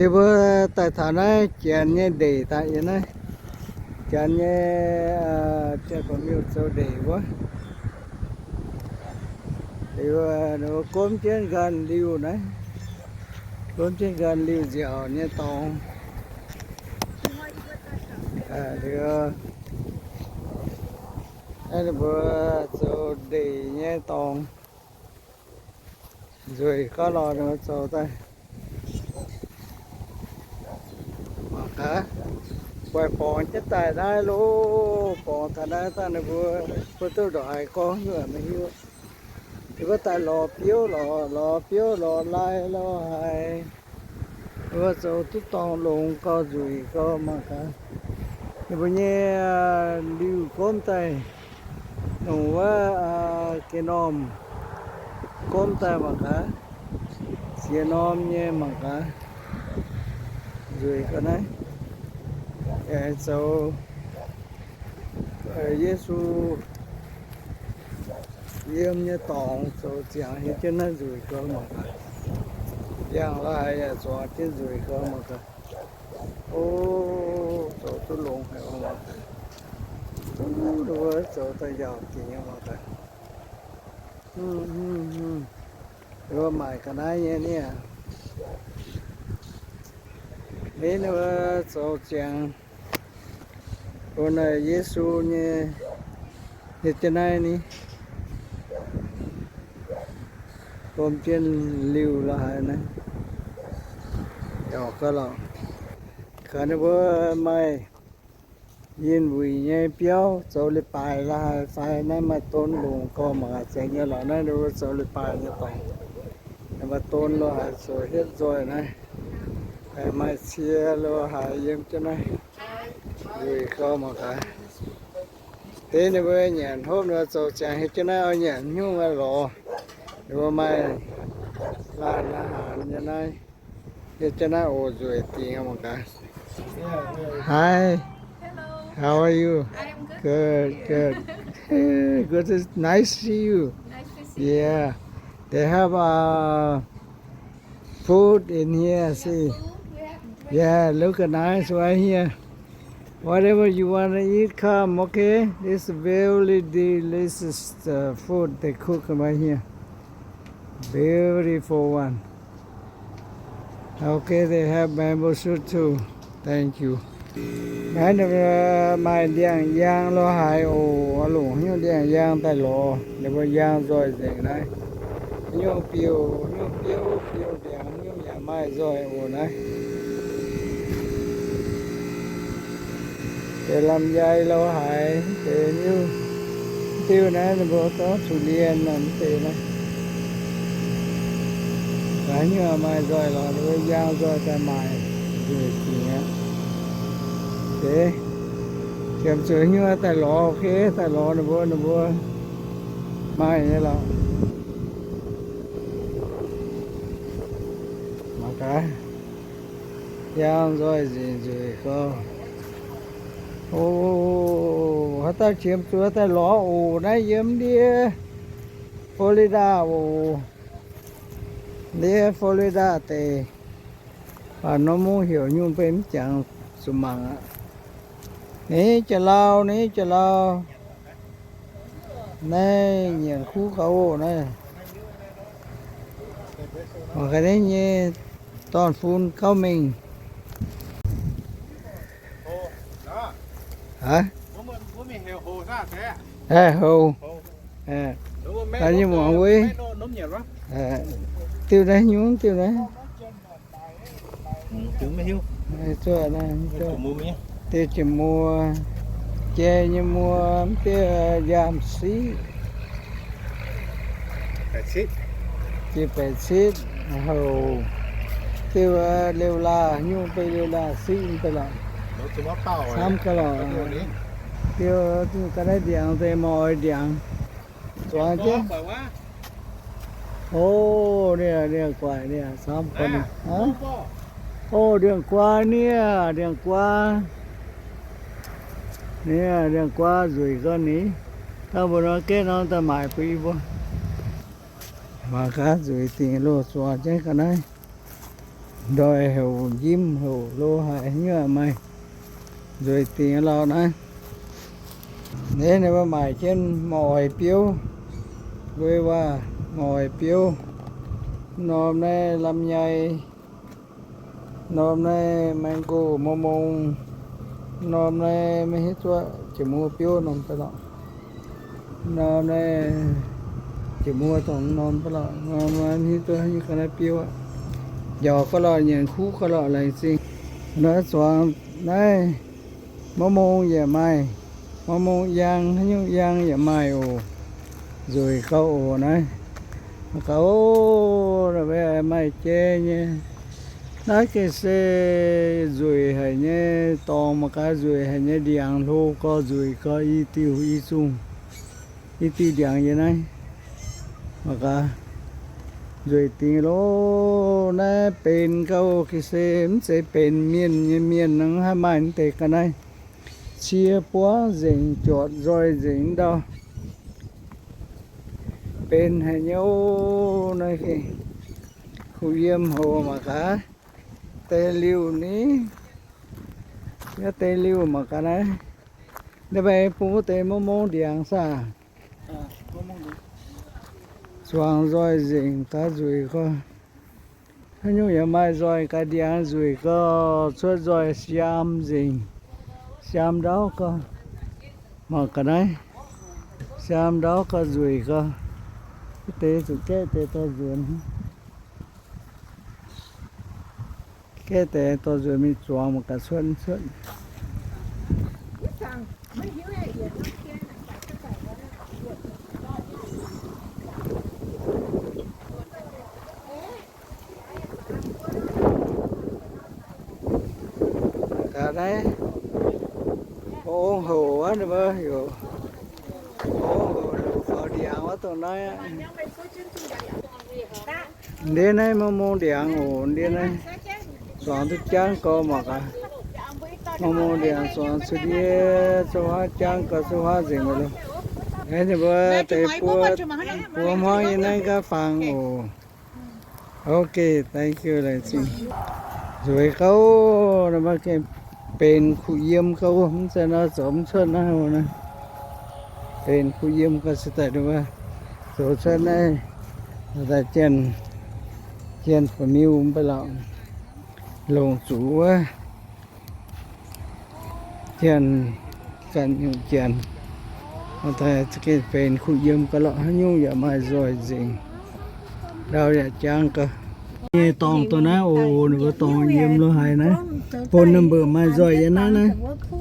Yie mbuo daaih taux naaiv Janx nyei ndeic daaih yiem naaiv. Janx nyei, Janx-Baac-Miuh zoux ndeic wuov. Liuz, gomv jienv nqaanh liuh naaiv, gomv jienv nqaanh liuh nziaauc nyei dorngx. Liuz, naaiv ninh mbuo zoux ndeic nyei dorngx. Nzueic gauh lorqc, ninh mbuo zoux daaih. Mangc gaax, guaix borngz jienv daaih naaiv loh, borngz taux naaiv daaih ninh mbuo, mbuo duqv ndongc haaix gorngv nyuoqc maiv hiuv. Ninh mbuo daaih lorz biouv, lorz, lorz biouv, lorz lai lo haaix. Ninh mbuo zoux duqv dorngx longx gauh nzueic gauh mangc gaax. Ninh mbuo nyei liuh gomv daaih, longc wuov ga'normh gomv daaih mangc gaax. Ziex norm nyei mangc gaax. Nzueic ga'naaiv. Aengx zoux Yesu yiem nyei dorngx zoux ziangx hietv jienv naaiv nzueic gauh mangc gaax. Yangh la'haiz yaac zuangx jienv nzueic gauh mangc gaax. O, zoux duqv longx haic mangc gaax. Duqv ninh mbuo zoux daaih njaaux dingc mangc gaax. Ninh mbuo maaic ga'naaiv nyei niaa. Ninh mbuo zoux ziangx bun naaiv Yesu nyei, nyei jienv naaiv ni, gomv jienv liuh la'haiz naaiv. Yaac gauh lorqc, gaax ninh mbuo maaih yinh wuic nyei biauv zoux leiz-baaix la'haiz fai naaiv maaih don longc gormx aqv. Zeiz nyei lorqc, naaiv ninh mbuo zoux leiz-baaix nyei dorngx. Maaih don lo haic zoux hietv nzoih naaiv. Maaih cie lo haic yiem jienv naaiv. Wuic gormx aqv. Deix ninh mbuo nyanc hopv ninh mbuo zoux ziangx hietv jienv naaiv oix nyanc haaix nyungc lorz. Ninh mbuo maaih laanh la'haiz nyei naaiv. Hietv jienv naaiv oc, nzueic dingc mangc gaax. Hi. Hello. How are you? I am good. Good, good. Good. It's nice to see you. Nice to see you. Yeah. They have, uh, food in here. Yeah, see. Food, we have drink. Yeah, look nice right here. Whatever you wanna eat, come, okay? This very delicious, uh, food they cook right here. Beautiful one. Okay, they have bamboo shoot too. Thank you. Naaiv ninh maaih ndiangx-yaang lo haaix oc. Oix longc haaix nyungc ndiangx-yaang daaih lorz, ninh mbuo yaang nzoih nzengc naaiv. Haaix nyungc biouv, haaix nyungc biouv, biouv ndiangx, haaix nyungc yaac maaih nzoih oc naaiv. Deix lamh yai lo haaix, deix nyungc diuh naaiv ninh mbuo gorngv ทุเรียน naaiv, mv deix naaiv. Haaix nyungc maaih nzoih lorz, ninh mbuo yaang nzoih daaih maaic, nzueic dingc aqv. Deix ziemx zuqc nyungc daaih lorz, okay, daaih lorz ninh mbuo, ninh mbuo maaih nyei lorqc. Mangc gaax, yaang nzoih nzueic nzueic gauh. O, haaix dauh ziemx zuqc daaih lorz oc. Naaiv yiem ndie Florida oc. Ndie Florida deic. Baac norm mungv heuc nyungc mbuo mv jangx zuqc mangc aqv. Ni jiex lauh, ni jiex lauh. Naaiv nyienc kuv gauh oc naaiv. Mangc gaax naaiv nyei dorn-fun gauh mengh. Aa, houc. Nyei muangx wei. Diuh naaiv nyungc, diuh naaiv. Diuh jiex muoz, jai nyei muoz, diuh njaam siqv, diuh baeqc citv, houc, diuh liouh laah, nyungc deix liouh laah siqv deix lorqc. Camv gauh lorqc. Diuh, diuh ga'naaiv ndiangx deix, mv oix ndiangx. Zuangx jienv. O, ninh, ninh guaix ninh camv gauh. O, ndiangx-guaa, ninh, ndiangx-guaa. Ninh, ndiangx-guaa nzueic gauh ni. Dangh mbuo nor gaeqv norm daaih maaic bun yie mbuo. Mangc gaax nzueic dingc loh, zuangx jienv ga'naaiv. Ndoih houc, njimv houc, lo haic nyuoqc maaih nzueic dingc lorqc naaiv. Naaiv ninh mbuo maaic jienv mv oix biouv, weic waac mv oix biouv. Norm naaiv lamh nyei, norm naaiv mango, mong mong, norm naaiv maiv hiuv duqv jiex muoz biouv norm daaih lorqc. Norm naaiv jiex muoz dongh norm daaih lorqc. Norm naaiv maiv hiuv duqv haaix nyungc ga'naaiv biouv aqv. Njorc gauh lorqc, nyanc kuv gauh lorqc laengz zingh. Naaiv zuangx naaiv mong mong yaac maaih, mong mong yaang, haaix nyungc yaang yaac maaih oc. Nzueic gauh oc naaiv. Mangc gaax oc, maaih jai nyei. Naaiv gengh se nzueic haic nyei dorngx mangc gaax, nzueic haic nyei ndiangx hlo gauh, nzueic gauh, i diuh i zungh, i diuh ndiangx yiem naaiv. Mangc gaax, nzueic dingc loh. Naaiv benx gauh gengh se mv zeiz benx mienh nyei, mienh nor haih maaih naaiv deix ga'naaiv. Cie buangv nzengc, juotc nzoih nzengc ndau. Benx haic nyei oc. Naaiv gengh kuh yiem hoc mangc gaax. Deix liuh ni, yaac deix liuh mangc gaax naaiv. Nda'maah bung wuov deix mong mong ndiangx saah? Zuangx nzoih nzengc gaax, nzueic gauh. Haaix nyungc yaac maaih nzoih gaax, ndiangx nzueic gauh, cuotv nzoih siaam nzengc, siaam ndauv gauh. Mangc gaax naaiv, siaam ndauv gauh, nzueic gauh. Wuov deix zuqc gaeqv deix dorh nzuonx. Gaeqv deix dorh nzuonx mingh zuangx mangc gaax cuotv cuotv. Gaax naaiv, mbuo ong hoc wuov, ninh mbuo heuc ong hoc longc faaux ndiangx wuov dongh naaiv. Ndiev naaiv mong mong ndiangx oc, ndiev naaiv zuangx duqv jangv gauh mangc gaax. Mong mong ndiangx zuangx cuotv ndiev, cuotv huaav jangv gauh, cuotv huaav nzengc mv loh. Aeqv, ninh mbuo deix buo, buo hmuangv yiem naaiv nqaapv fangx oc. Ok, thank you laengz zingh. Nzueic gauh, ninh mbuo gengh benx kuh yiem gauh, mv zeiz nor zoux mv cuotv naaiv oc. Benx kuh yiem gauh se daaih ninh mbuo zoux cuotv naaiv, daaih jienh, jienh fa'miuh mv baac lorqc, longc zuqc wuov. Janx, ganh nyungc janx, benx kuh yiem gauh lorqc, haaix nyungc yaac maaih nzoih nzengc. Ndau yaac jangv gauh. Nyei dorngx dongh naaiv oc, ninh mbuo dorngx yiem lo haaix naaiv. Phone number maaih nzoih yiem naaiv naaiv.